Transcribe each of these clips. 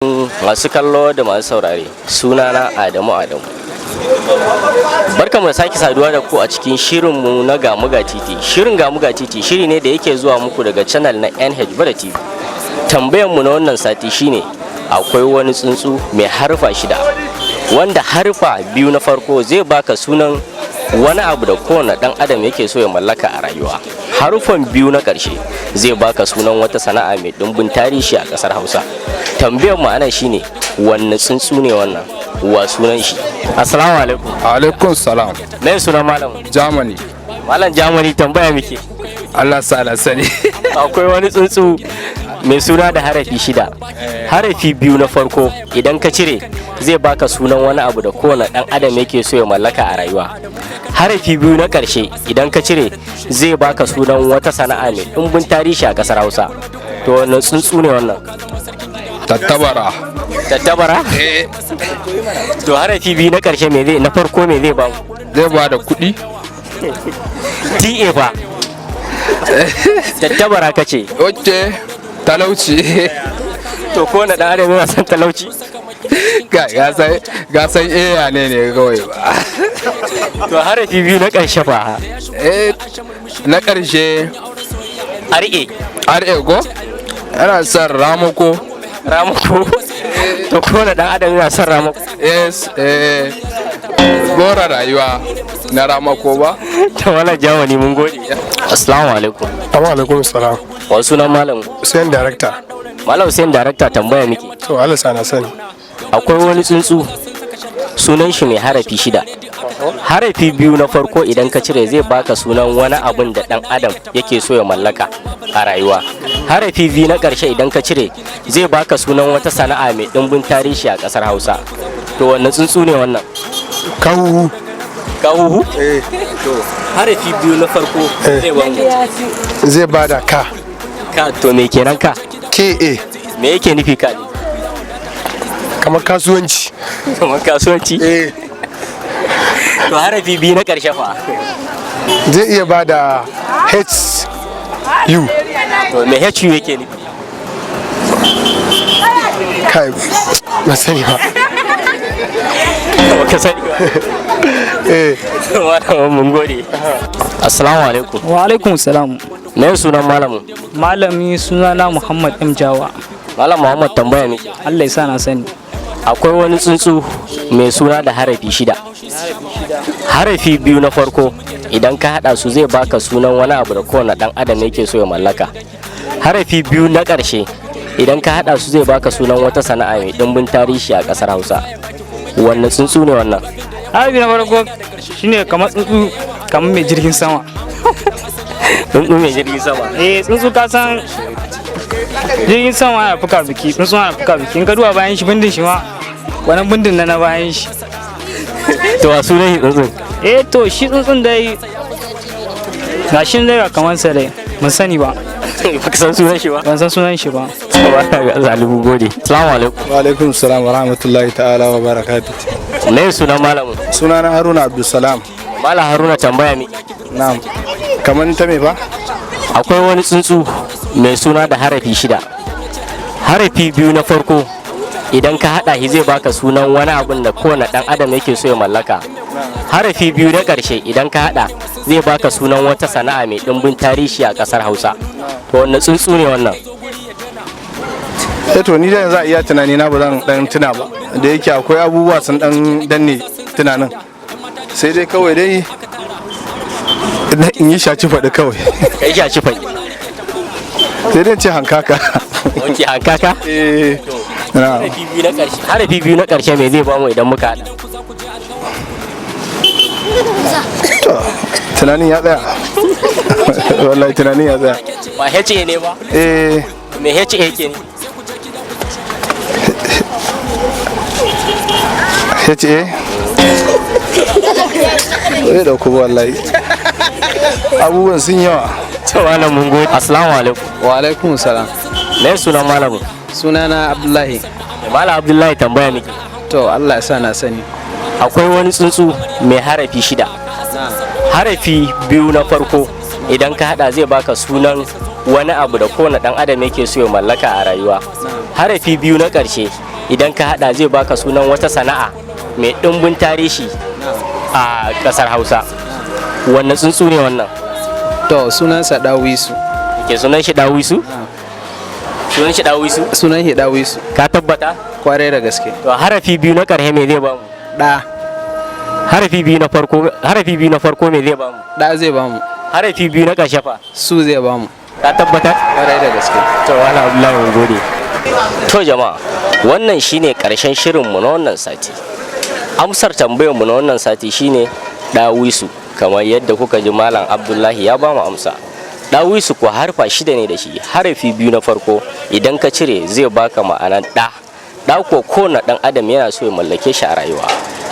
Masu kallo da masu saurare, sunana Adamu Adamu. Barkamu da sake saduwa da ku a cikin shirinmu na Gamu Ga Titi. Shirin Gamu Ga Titi shiri ne da yake zuwa muku daga channel na NH Bada TV. Tambayanmu na wannan sati shine, akwai wani tsuntsu mai harfa shida, wanda harfa biyu na farko zai baka sunan wani abu da kowane dan adam yake so ya mallaka a rayuwa. Harufan biyu na ƙarshe zai baka sunan wata sana'a mai ɗumbin tarihi a ƙasar Hausa. Tambayar mu anan shine, wanne tsuntsu ne wannan? Wa sunan shi? Assalamu alaikum. Alaikum salam. Me sunan malam? Germany. Malam Germany, tambaya muke. Allah sa na sani. Akwai wani tsuntsu mai suna da harafi shida. Harafi biyu na farko idan ka cire, zai baka sunan wani abu da kowane dan adam yake so ya mallaka a rayuwa. Harafi biyu na ƙarshe idan ka cire, zai baka sunan wata sana'a mai ɗumbin tarihi a ƙasar Hausa. To, wannan tsuntsu ne wannan? Tattabara. Tattabara? Eh. To, harafi biyu na ƙarshe me zai, na farko me zai ba mu? Zai ba da kuɗi. Ta fa, tattabara kace. Ok, talauci. To, kowane ɗan adam yana son talauci? Ga gasan eya ne ne kawai ba. To, harafi biyu na ƙarshe fa? Eh, na ƙarshe. RA. RA ko? Yana son ramako. Ramako? To, kowane ɗan adam yana son ramako? Yes, eh. Gora rayuwa na ramako ba? To, wannan Germany, mun gode. Assalamu alaikum. Amma alaikum salam. Wa sunan malam? Hussein Director. Malam Hussein Director, tambaya miki. To, Allah sa na sani. Akwai wani tsuntsu, sunan shi mai harafi shida. Harafi biyu na farko idan ka cire, zai baka sunan wani abun da dan adam yake so ya mallaka a rayuwa. Harafi biyu na ƙarshe idan ka cire, zai baka sunan wata sana'a mai ɗimbin tarihi a ƙasar Hausa. To, wannan tsuntsu ne wannan? Kawu. Kahuhu? Eh. To, harafi biyu na farko zai ba mu? Zai bada ka. Ka? To, me kenan ka? KA. Me yake nufi ka ne? Kamar kasuwanci. Kamar kasuwanci? Eh. To, harafi biyu na ƙarshe fa? Zai iya bada H U. To, me HU yake nufi? Kai, ba sani ba. Ba ka sani ba? Eh. Malamin, mun gode. Assalamu alaikum. Wa alaikum salam. Me sunan malamin? Malami, sunana Muhammad M Jawa. Malam Muhammad, tambaya miki. Allah ya sa na sani. Akwai wani tsuntsu mai suna da harafi shida. Harafi biyu na farko idan ka hada su, zai baka sunan wani abu da kowane dan adam yake so ya mallaka. Harafi biyu na ƙarshe idan ka hada su, zai baka sunan wata sana'a mai dimbin tarihi a ƙasar Hausa. Wanne tsuntsu ne wannan? Harafi na farko shine kamar tsuntsu, kamar mai jirgin sama. Tsuntsu mai jirgin sama? Eh, tsuntsu, ka san jirgin sama yana fuka biki, tsuntsu yana fuka biki. In ka duba bayan shi, bindin shi ma, wannan bindin na bayan shi. To, a sunan shi tsuntsun? Eh, to, shi tsuntsun dai gashin dai ga kamar sa dai, ban sani ba. Baka san sunan shi ba? Ban san sunan shi ba. Zalibu gode. Assalamu alaikum. Wa alaikum salam wa rahmatullahi ta'ala wa barakatuh. Me sunan malamin? Sunana Haruna Abdulsalam. Malam Haruna, tambaya miki. Na'am. Kamar ta me ba? Akwai wani tsuntsu mai suna da harafi shida. Harafi biyu na farko idan ka haɗa shi, zai baka sunan wani abun da kowane ɗan adam yake so ya mallaka. Harafi biyu na ƙarshe idan ka haɗa, zai baka sunan wata sana'a mai ɗimbin tarihi a ƙasar Hausa. To, wannan tsuntsu ne wannan? Eh, to, ni da yanzu a iya tunani na ba zan dan tuna ba. Da yake akwai abubuwa sun dan danne tunanin. Sai dai kawai dai in yi shaci faɗi kawai. Kai shaci faɗi. Sai dai ce hankaka. Ok, hankaka. Eh. Na'am. Harafi biyu na ƙarshe, harafi biyu na ƙarshe me zai bamu idan muka haɗa? To, tunanin ya tsaya. Wallahi tunanin ya tsaya. Ba HA ne ba? Eh. Me HA ke ne? HA. Zai dauko ba wallahi. Abubuwan sun yawa. To, malam, mun gode. Assalamu alaikum. Wa alaikum salam. Me sunan malamin? Sunana Abdullahi. Malam Abdullahi, tambaya miki. To, Allah ya sa na sani. Akwai wani tsuntsu mai harafi shida. Harafi biyu na farko idan ka hada, zai baka sunan wani abu da kowane dan adam yake so ya mallaka a rayuwa. Harafi biyu na ƙarshe Idan ka hada zai baka sunan wata sana'a mai ɗimbin tarihi a ƙasar Hausa. Wannan tsuntsu ne wannan? To, sunansa Dawisu. Ke sunan shi dawisu? Sunan shi dawisu? Sunan shi Dawisu. Ka tabbata? Kwarai da gaske. To, harafi biyu na ƙarshe me zai bamu? Da. Harafi biyu na farko me zai bamu? Da zai bamu. Harafi biyu na ƙarshe fa? Su zai bamu. Ka tabbatar? Kwarai da gaske. To, wala Abdullahi, mun gode. To jama'a, wannan shine karshen shirinmu na wannan sati. Amsar tambayar mu na wannan sati shine dawisu, kamar yadda kuka ji Malam Abdullahi ya bamu amsa. Dawisu ko harfa shida ne da shi. Harafi biyu na farko idan ka cire zai baka ma'anar ɗa. Ɗa ko kowane ɗan adam yana so ya mallake shi a rayuwa.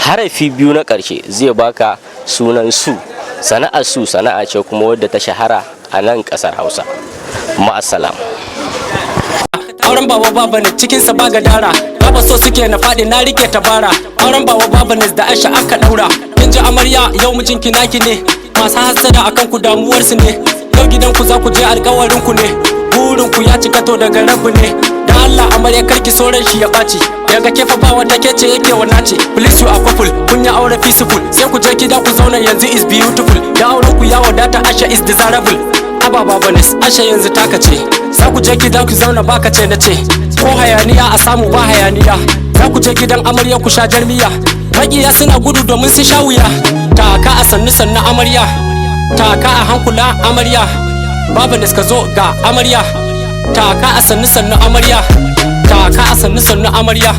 Harafi biyu na ƙarshe zai baka sunan su. Sana'ar su sana'a ce kuma wadda ta shahara a nan ƙasar Hausa. Ma'assalam. Auren baba baba ne, cikin sa ba gadara. Baba so suke na faɗi, na rike tabara. Auren baba baba ne da Aisha aka daura. Kin ji amarya, yau mijinki naki ne. Masu hassada akan ku damuwar su ne. Yau gidan ku za ku je, alkawarin ku ne. Burin ku ya cika, to daga rabu ne. Da Allah amarya, karki so ran shi ya ɓaci. Daga kefa ba wata kece yake wannan ce. Please, you are couple, kun yi aure peaceful. Sai ku je gida ku zauna, yanzu is beautiful. Da auren ku ya wadata, Aisha is desirable. Haba babanis, Asha yanzu taka ce. Za ku je gida ku zauna, baka ce na ce. Ko hayaniya a samu ba hayaniya. Za ku je gidan amarya ku sha jarmiya. Maƙiya suna gudu domin sun sha wuya. Taka a sannu sannu amarya. Taka a hankula amarya. Babanis, ka zo ga amarya. Taka a sannu sannu amarya. Taka a sannu sannu amarya.